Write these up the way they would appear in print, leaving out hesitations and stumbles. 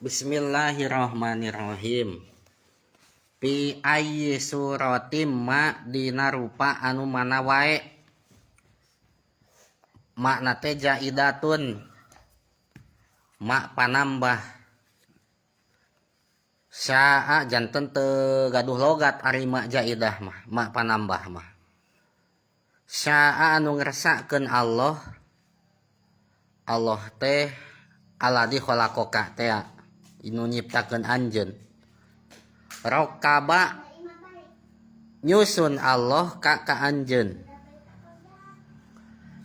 Bismillahirrahmanirrahim. Fi ayyi suratim ma dina rupa anu mana wae. Makna teh jaidatun. Ma panambah. Syaa janten teu gaduh logat ari ma jaidah mah, ma panambah mah. Syaa anu ngersakeun Allah. Allah teh alladzi khalaqaka teh nu nyiptakeun anjeun. Rokaba nyusun Allah ka ka anjeun.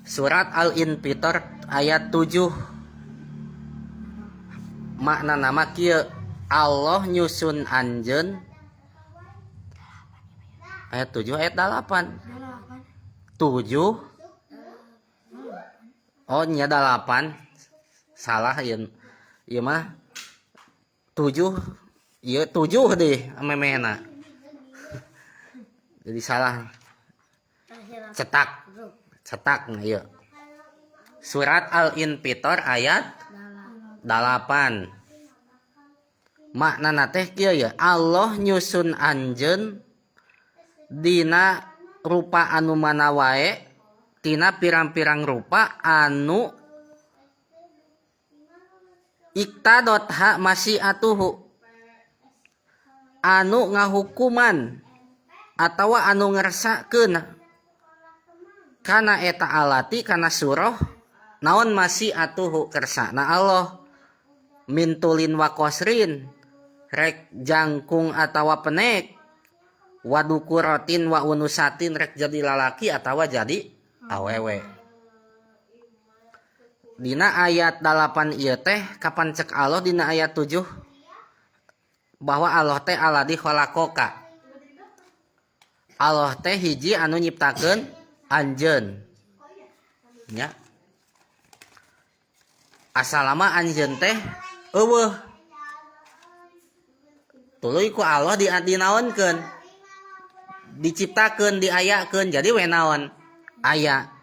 Surat Al-Infitor ayat 7. Makna nama kieu, Allah nyusun anjeun ayat 7 ayat 8. 7. Oh nya 8. Salah ieu. Ieu mah 7. Ieu 7 deh memehna. Jadi salah. Cetak. Cetak nah ieu. Surat Al-Infitor ayat 8. Maknana teh kieu ya, Allah nyusun anjeun dina rupa anu mana wae, tina pirang-pirang rupa anu iktadotha masyiatuhu, anu ngahukuman atawa anu ngersakeun kana eta alati kana surah naon masyiatuhu kersana Allah mintulin wa qasrin rek jangkung atawa penek wadukuratin wa unusatin rek jadi lalaki atawa jadi awewe. Dina ayat 8 ieu teh kapan cek Allah dina ayat 7 bahwa Allah teh alladzi khalaqaka. Allah teh hiji anu nyiptakeun anjeun. Nya. Asalama anjeun teh eueuh. Tuluy ku Allah dinaonkeun. Diciptakeun, diayakeun jadi we naon? Aya.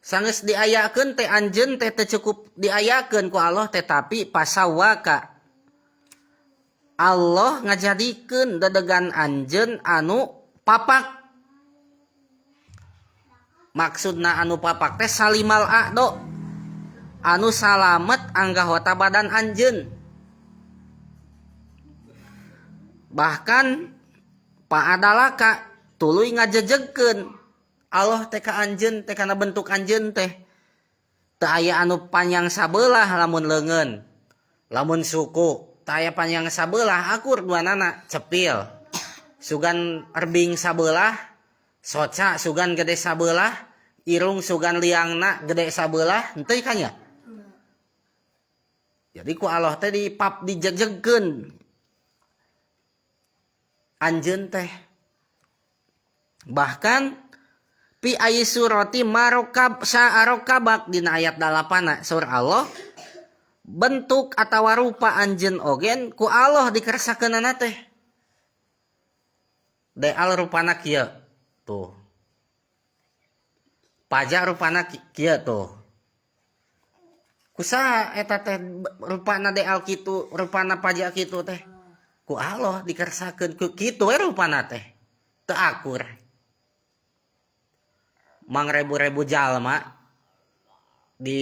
Sanggeus diayakeun teh anjeun teh teu cukup diayakeun ku Allah teh tapi pasawaka. Allah ngajadikeun dedegan anjeun anu papak. Maksudna anu papak teh salimal a'do. Anu salamet anggahota badan anjeun. Bahkan paadalaka tuluy ngajejegkeun Allah teh ka anjeun teh kana bentuk anjeun teh. Teu aya anu panjang sabelah lamun leungeun. Lamun suku teu aya panjang sabelah akur duanana cepil. Sugan erbing sabelah, soca sugan gede sabelah, irung sugan liangna gede sabelah, henteu kan nya? Jadi ku Allah teh dipap dijejegkeun anjeun teh. Bahkan pi ayi surati marokab sa'arokabak dina ayat 8 surah Allah bentuk atawa rupa anjeun ogen ku Allah dikersakeunana teh. Deal rupana kieu tuh. Pajak rupana kieu tuh. Kusaha eta teh rupana deal kitu, rupana pajak kitu teh. Ku Allah dikersakeun ku kitu we rupana teh. Teu akur. Mangrebu-rebu jalma di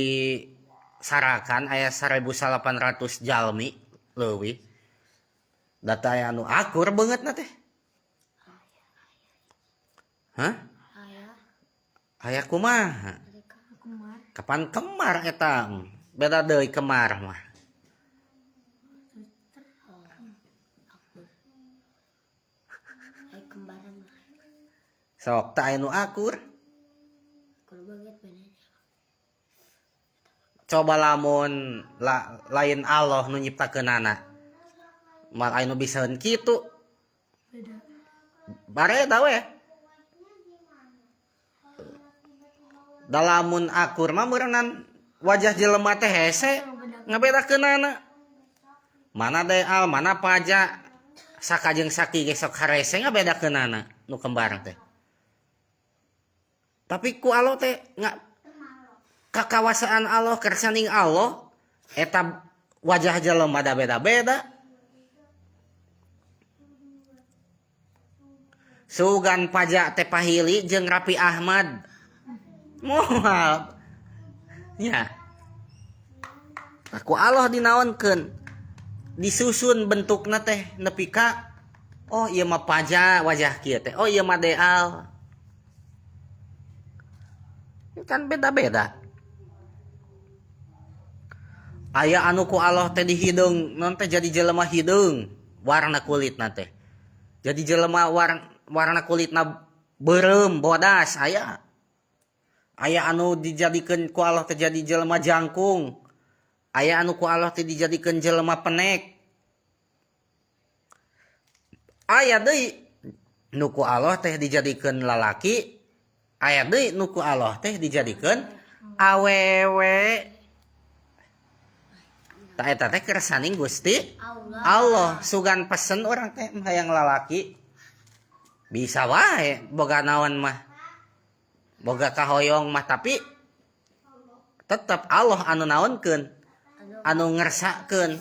Sarakan aya 1800 jalmi leuwih. Data aya anu akur beungeutna teh. Hah? Aya kumaha? Kapan kemar eta? Beda deui kemar mah. Sok teu aya nu akur. Coba lamun lain Allah nu nyiptakeunana. Mal aya nu bisaeun kitu. Bareda we. Da lamun akur mah meureunnan wajah jelema teh hese ngabedakeunana. Mana deal, mana pajak, sakajeng saki ge sok harese ngabedakeunana nu kembar teh. Tapi ku Allah teh nggak kakawasaan Allah kersaning Allah eta Wajah jelema da beda-beda. Sugan pajak teh pahili jeung Raffi Ahmad. Moal. Nya. Ku Allah dinaonkeun? Disusun bentukna teh nepi ka oh ieu mah paja wajah kieu teh. Oh ieu mah deal. Kan beda-beda. Aya anu ku Allah teh dihideung, non teh jadi jelema hideung warna kulitna teh. Jadi jelema warna kulitna beureum bodas aya. Aya anu dijadikeun ku Allah teh jadi jelema jangkung. Aya anu ku Allah teh dijadikeun jelema penek. Aya deui nu ku Allah teh dijadikeun lalaki, aya deui nu ku Allah teh dijadikeun awewe. Tah eta teh kersaning Gusti Allah. Allah. Sugan pesen urang teh hayang lalaki. Bisa wae boga naon mah. Boga kahoyong mah, tapi tetep Allah anu naonkeun, anu ngersakeun.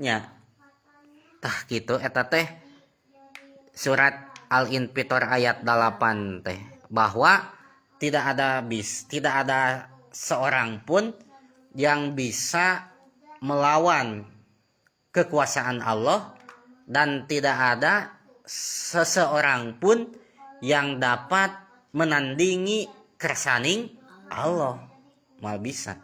Nya. Tah kitu eta teh surat Al-Infitor ayat 8 teh, bahwa tidak ada seorang pun yang bisa melawan kekuasaan Allah dan tidak ada seseorang pun yang dapat menandingi kersaning Allah. Mal bisa.